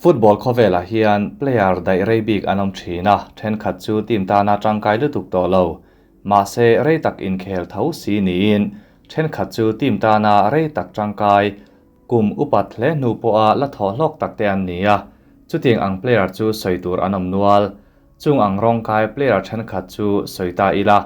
Football khawvelah hian player daih rei bik an awm thin a, thenkhat chu team tana tangkai lutuk tawh lo. Mahse rei tak inkhel tho si niin thenkhat chu team tana rei tak tangkai kum upat hle hnu pawha la thawh hlawk tak te an ni a, chutiang ang player chu sawi tur an awm nual. Chung ang rawngkai player thenkhat chu sawi ta ila.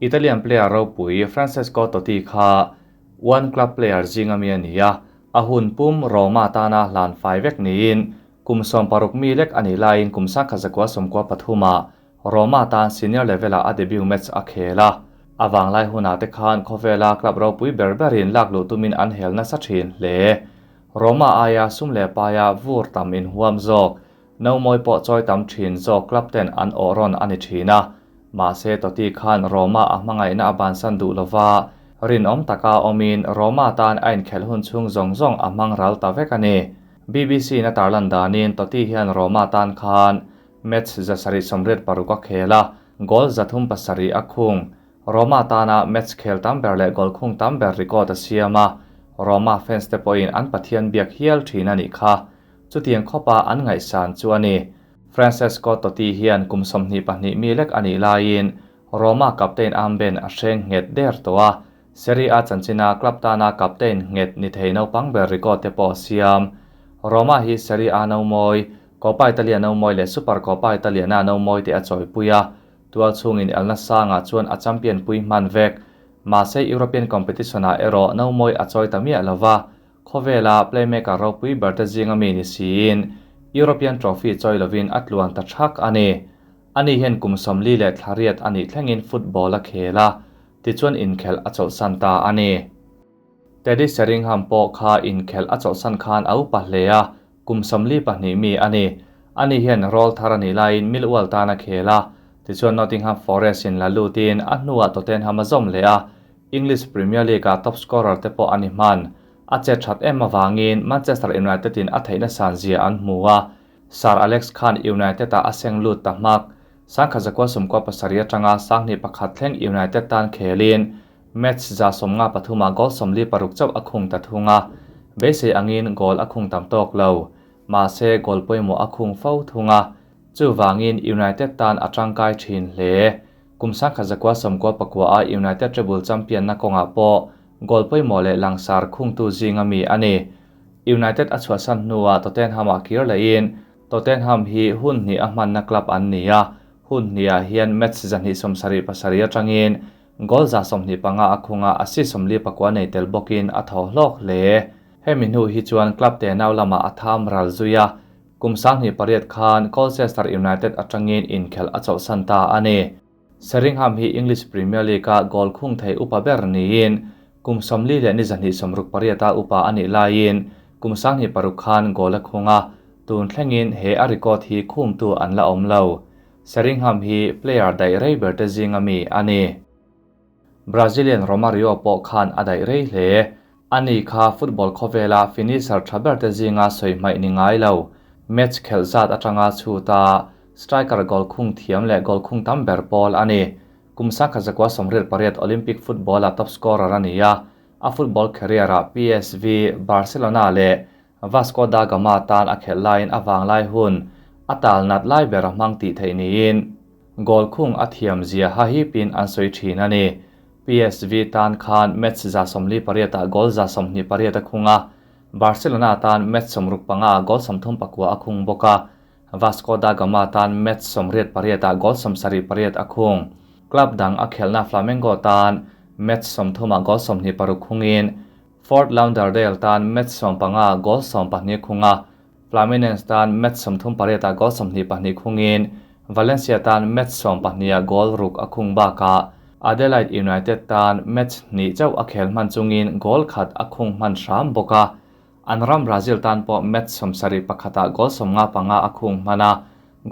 Italian player ropui Francesco Totti kha one club player zinga mi a ni a, a hun pum Roma tana hlan fai vek niin kum 60 mi lek a nih laiin kum 1993-ah Roma tan senior level-ah a debut match a khel a. A vanglai hunah te khan khawvela club ropui ber berin lak luh tumin an hel nasa thin hle. Roma aia sum leh paia vur tam inhuam zawk, no mawi pawh chawi tam thin zawk club ten an awh rawn a ni thin a. Mahse Totti khan Roma a hmangaihna a bansan duh lova, rinawm taka awmin Roma tan a inkhelh hun chhung zawng zawng a hmang ral ta vek a ni. BBC in a tarlan danin Totti hian Roma tan khan match 786 a khel a, goal 307 a khung. Roma tana match khel tam ber leh goal khung tam ber record a siam a, Roma fans te pawhin an Pathian biak hial thin a nih kha. Chutiang khawpa an ngaihsan chu a ni. Francesco Totti hian kum 22 mi lek a nih laiin Roma captain armband a hreng nghet der tawh a, Serie A chanchina club tana captain nghet ni thei naupang ber record te pawh a siam. Roma hi Serie A no mawi, Coppa Italia no mawi leh Super Coppa Italiana no mawi te a chawipui a, tual chhungin elna sangah chuan a champion pui hman vek. Mahse European competition-ah erawh no mawi a chawi ta miah lova, khawvela playmaker ropui ber te zinga mi ni siin European trophy chawi lovin a tluan ta thak a ni. Ani hian kum 40 leh thlariat a nih thlengin football a khel a, tichuan inkhelh a chawlhsan ta a ni. Teddy Sheringham pawh kha inkhelh a chawlhsan khan a upa hle a, kum 42 mi a ni. Ani hian roll thar a nih laiin Millwall tan a khel a, tichuan Nottingham Forest in la lutin a hnuah Tottenham a zawm leh a, English Premier League-ah top scorer te pawh a ni hman. A che that em avangin Manchester United in a theihna san zia an hmu a, Sir Alex khan United-ah a seng lut ta hmak. 1997 atanga 2001 thleng United tan khelin match 153-ah goal 46 chauh a khung ta thung a, beisei angin goal a khung tam tawk lo. Mahse goal pawimawh a khung fo thung a, chuwangin United tan a tangkai thin hle. Kum 1999-ah United treble champion na kawngah pawh goal pawimawh leh langsar khungtu zinga mi a ni. United a chhuahsan hnuah Tottenham-ah kir lehin Tottenham hi hun hnih a hmanna club an ni a, hun hniah hian match 277 atangin goal 25 a khunga assist 44 nei tel bawkin a thaw hlawk hle. Hemi hnu hi chuan club te nau lamah a tham ral zui a, kum 28 khan Colchester United atangin inkhelh a chawlhsan ta a ni. Sheringham hi English Premier League-a goal khung thei upa ber niin kum 40 leh ni 268 a upa a nih laiin kum 26 khan goal a khung a, tun thlengin he a record hi khumtu an la awm lo. Sheringham hi player daih rei ber te zinga mi a ni. Brazilian Romario pawh khan a daih rei hle. Ani kha football khawvela finisher tha ber te zinga sawi hmaih ni ngai lo. Match khelh zat atanga chuta striker goal khung thiam leh goal khung tam ber pawl a ni. Kum 1998 Olympic football-a top scorer a ni a, a football career-ah PSV, Barcelona leh Vasco da Gama tan a khelh laiin a vanglai hun a tal nat lai ber a hmang tih theih niin goal khung a thiam zia ha hipin an sawi thin a ni. PSV tan khan match 48-ah goal 28 a khung a, Barcelona tan match 65-ah goal 34 a khung bawk a, Vasco da Gama tan match 88-ah goal 78 a khung. Club dang a khelhna Flamengo tan match 30-ah goal 26 khungin Fort Lauderdale tan match 15 goal 12 khung a, Fluminense tan match 38-ah goal 22 khungin Valencia tan match 12-ah goal ruk a khung bakah Adelaide United tan match hnih chauh a khel hman chungin goal khat a khung hman hram bawk a. An ram Brazil tan pawh match 71-ah goal 55 a khung hman a,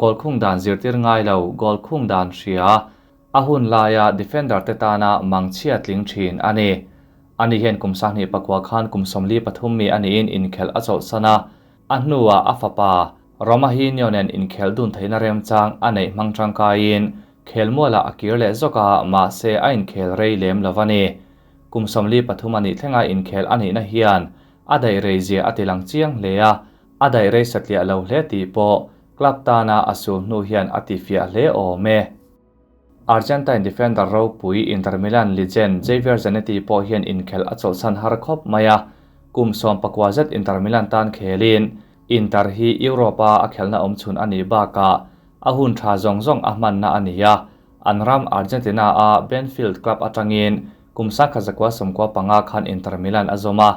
goal khung dan zirtir ngai lo, goal khung dan hria a hun laia defender te tana mangchhia tling thin a ni. Ani hian kum 29 khan kum 43 mi a niin inkhelh a chawlhsan a, a hnuah a fapa Romahinho nen inkhelh dun theihna remchang a neih hmang tangkaiin khelmualah a kir leh zawk a, mahse a inkhel rei lem lo a ni. Kum 43 a nih thlenga inkhel a nihna hian a daih rei zia a tilang chiang hle a, A daih rei satliah lo hle tih pawh club tana a sul hnu hian a tifiah hle awm e. Argentine defender ropui Inter Milan legend Javier Zanetti pawh hian inkhelh a chawlhsan har khawp mai a, kum 19 zet Inter Milan tan khelin Inter hi Europe-a a khelhna awmchhun a nih bakah a hun tha zawng zawng a hmanna a ni a, an ram Argentina-a Banfield club atangin kum 1995 khan Inter Milan a zawm a,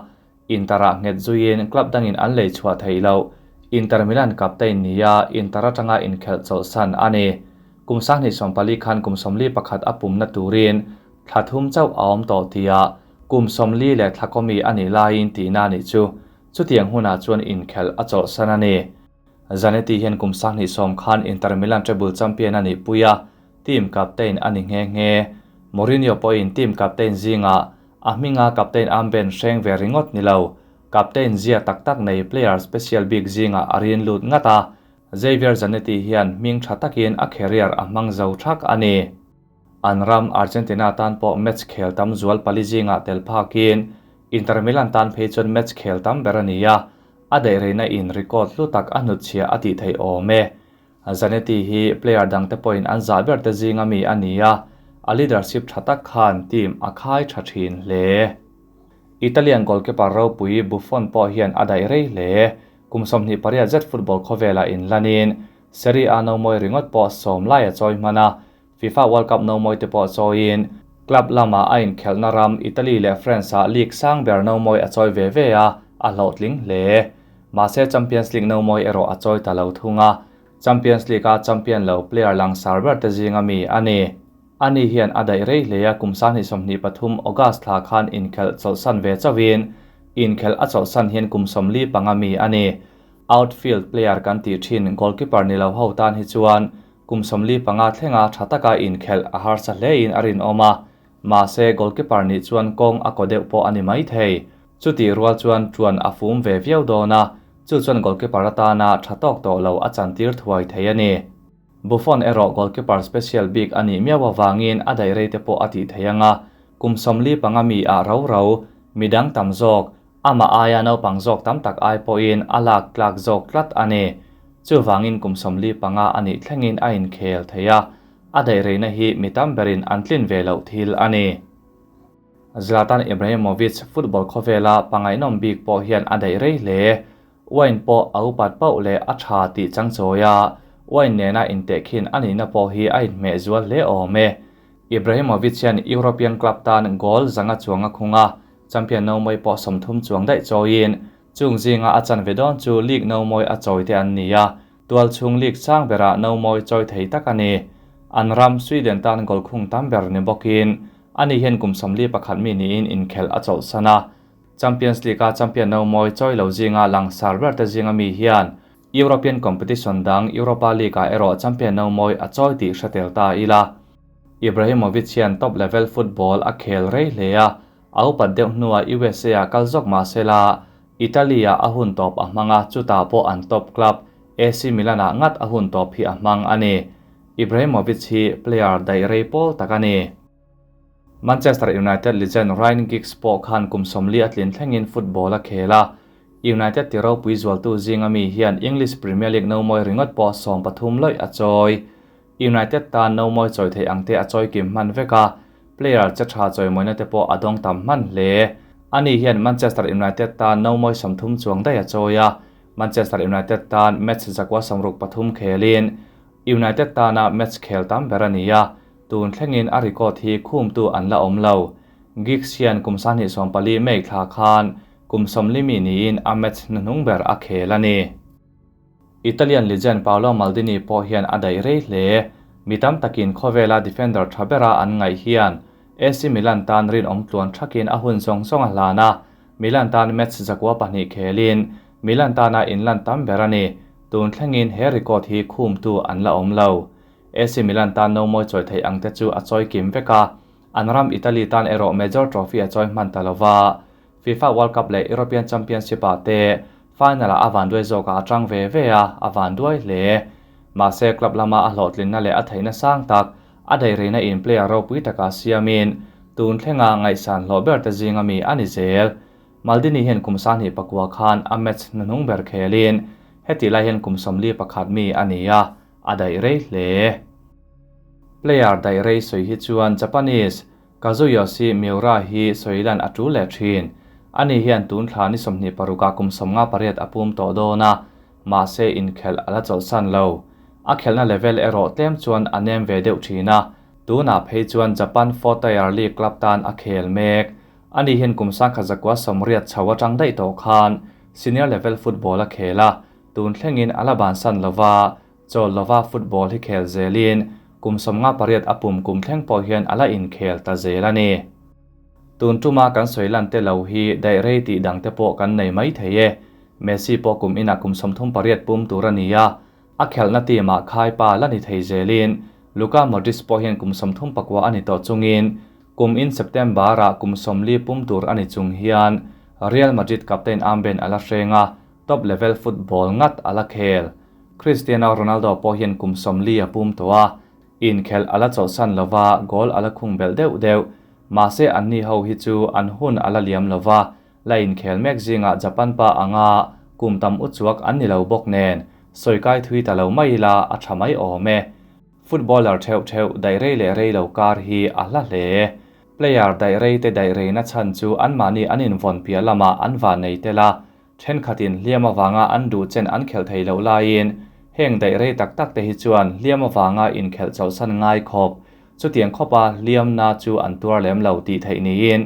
Inter-ah nghet zuiin club dangin an lei chhuah theih loh. Inter Milan captain nia Inter atanga inkhelh chawlhsan a ni. Kum 2014 khan kum 41 a pumna turin thla thum chauh a awm tawh tia kum 40 leh thla kawmi a nih laiin tihna a nih chu. Chutiang hunah chuan inkhelh a chawlhsan a ni. Zanetti hian kum 2010 khan Inter Milan treble champion a nih pui a, team captain a ni nghe nghe. Mourinho pawhin team captain zingah a hminga captain armband hreng ve ringawt ni lo, captain zia tak tak nei player special bik zingah a rin lut ngat a, Javier Zanetti hian hming tha takin a career a hmang zo thak a ni. An ram Argentina tan pawh match khel tam zual pali zingah tel phakin Inter Milan tan phei chuan match khel tam ber a ni a, a daih reina in record hlu tak a hnutchhiah a tih theih awm e. Zanetti hi player dangte pawhin an zah ber te zinga mi a ni a, a leadership tha tak khan team a khai tha thin hle. Italian goalkeeper ropui Buffon pawh hian a daih rei hle. Kum 28 zet football khawvelah inlanin Serie A no mawi ringawt pawh 10 lai a chawi hman a, FIFA World Cup no mawi te pawh chawiin club lama a inkhelhna ram Italy leh France-ah league sang ber no mawi a chawi ve ve a, a hlawhtling hle. Mahse Champions League no mawi erawh a chawi ta lo thung a, Champions League-a champion lo player langsar ber te zinga mi a ni. Ani hian a daih rei hle a, kum 2023 August thla khan inkhelh chawlhsan ve chauhin inkhelh a chawlhsan hian kum 45 mi a ni. Outfield player kan tih thin goalkeeper ni lo ho tan hi chuan kum 45 thlenga tha taka inkhelh a harsa hlein a rinawm a, mahse goalkeeper nih chuan kawng a kaw deuh pawh a ni mai thei. Chuti rual chuan tuan a fum ve viau dawn a, chu chuan goalkeeper atana tha tawk tawh lo a chantir thuai thei a ni. Buffon erawh goalkeeper special bik a nih miau awangin a daih rei te pawh a tih thei anga, kum 45 mi ah ro ro, midang tam zawk, ama aia naupang zawk tam tak ai pawhin a lak tlak zawk tlat a ni. Chuwangin kum 45 a nih thlengin a inkhel thei a, a daih reina hi mi tam berin an tlin ve loh thil a ni. Zlatan Ibrahimovic football khawvela pangaihnawm bik pawh hian a daih rei hle. Wine pawh a upat pauh leh a tha tih chang chawi a, wine nena intehkhin a nihna pawh hi a inhmeh zual hle awm e. Ibrahimovic hian European club tan goal zanga chuang a khung a, champion no mawi pawh 30 chuang daih chawiin chung zinga a chan ve dawn chu league no mawi a chawi te an ni a, tual chung league sang berah no mawi chawi thei tak a ni. An ram Sweden tan goal khung tam ber ni bawkin ani hian kum 41 mi niin inkhelh a chawlhsan a. Champions League a champion no mawi chawi lo zinga langsar ber te zinga mi hian European competition dang Europa League a erawh champion no mawi a chawi tih hretel ta ila. Ibrahimovic hian top level football a khel rei hle a, a upat deuh hnuah USA a kal zawk mahsela Italy a a hun tawp a hmanga chutah pawh an top club AC Milan ah ngat a hun tawp hi a hmang a ni. Ibrahimovic hi player daih rei pawl tak a ni. Manchester United legend Ryan Giggs pawh khan kum 40 a tlin thlengin football a khel a. United ti ropui zualtu zinga mi hian English Premier League no mawi ringawt pawh 13 lawih a chawi. United tan no mawi chawi thei ang te a chawi kim hman vek a, player che tha chawi mawina te pawh a dawng tam hman hle. Ani hian Manchester United tan no mawi 30 chuang daih a chawi a, Manchester United tan match zakwa 63 khelin United tana match khel tam ber a ni a, tun thlengin a record hi khumtu an la awm lo. Giggs hian kum 2014 May thla khan kum 40 mi niin a match hnuhnung ber a khel a ni. Italian legend Paolo Maldini pawh hian a daih rei hle. Mi tam takin khawvela defender tha bera an ngaih hian AC Milan tan rinawm tluan thakin a hun zawng zawng a hlan a, Milan tan match zakwa pahnih khelin Milan tana inlan tam ber a ni. Tun thlengin he record hi khumtu an la awm lo. AC Milan tan no mawi chawi thei ang te chu a chawi kim vek a, an ram Italy tan erawh major trophy a chawi hman ta lova. FIFA World Cup leh European Championship ah te final ah a van duai zawk ah a tang ve ve a, a van duai hle. Mahse club lama a hlawhtlinna leh a theihna sang tak a daih reina in player ropui taka siamin tun thlenga ngaihsan hlawh ber te zinga mi a ni zel. Maldini hian kum 29 khan a match hnuhnung ber khelin hetih lai hian kum 41 mi a ni a, a daih rei hle. Player daih rei sawi hi chuan Japanese Kazuyoshi Miura hi sawi lan a tul leh thin. Ani hian tun thla ni 26 ah kum 58 a pum tawh dawn a, mahse inkhelh a la chawlhsan lo. A khelhna level erawh tlem chuan a nem ve deuh thin a, tunah phei chuan Japan Fourth Tier League club tan a khel mek. Ani hian kum 1980 chho atang daih tawh khan senior level football a khel a, tun thlengin a la bansan lova, chawl lova football hi khel zelin kum 58 a pum kum thleng pawh hian a la inkhel ta zel a ni. Tun tuma kan sawi lan te lo hi daih rei tih dang te pawh kan nei mai thei e. Messi pawh kum inah kum 38 pum tur a ni a, a khelhna team ah khaipa la ni thei zelin Luka Modric pawh hian kum 39 a ni tawh chungin kum in September ah kum 40 pum tur a ni chung hian Real Madrid captain armband a la hreng a, top level football ngat a la khel. Cristiano Ronaldo pawh hian kum 40 a pum tawh a, inkhelh a la chawlhsan lova goal a la khung belh deuh deuh. Mahse anni ho hi chu an hun a la liam lova, la inkhel mek zingah Japan pa anga kum tam uchuak an ni lo bawk nen, sawi kai thui ta lo mai ila a tha mai awm e. Footballer theuh theuh daih rei leh rei lo kar hi a hla hle. Player daih rei te daih reina chhan chu anmahni an invawn piah lamah an van nei tel a, thenkhatin hliam avanga an duh chen an khelh thei loh laiin heng daih rei tak tak te hi chuan hliam avanga inkhelh chawlhsan ngai khawp. Chutiang khawpa hliamna chu an tuar lem lo tih theih niin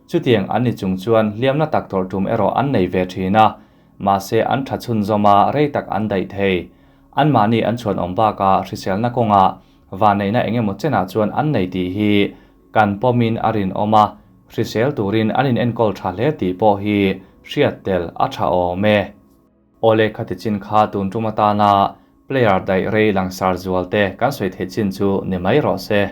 chutiang an ni chung chuan hliamna tak tawrh tum erawh an nei ve thin a, mahse an tha chhunzawm a rei tak an daih thei. Anmahni an chhuan awm bakah hriselna kawngah vanneihna eng emaw chenah chuan an nei tih hi kan pawmin a rinawm a, hrisel turin an inenkawl tha hle tih pawh hi hriat tel a tha awm e. Awle khati chin kha tun tum atana player daih rei langsar zual te kan sawi theih chin chu ni mai rawh se.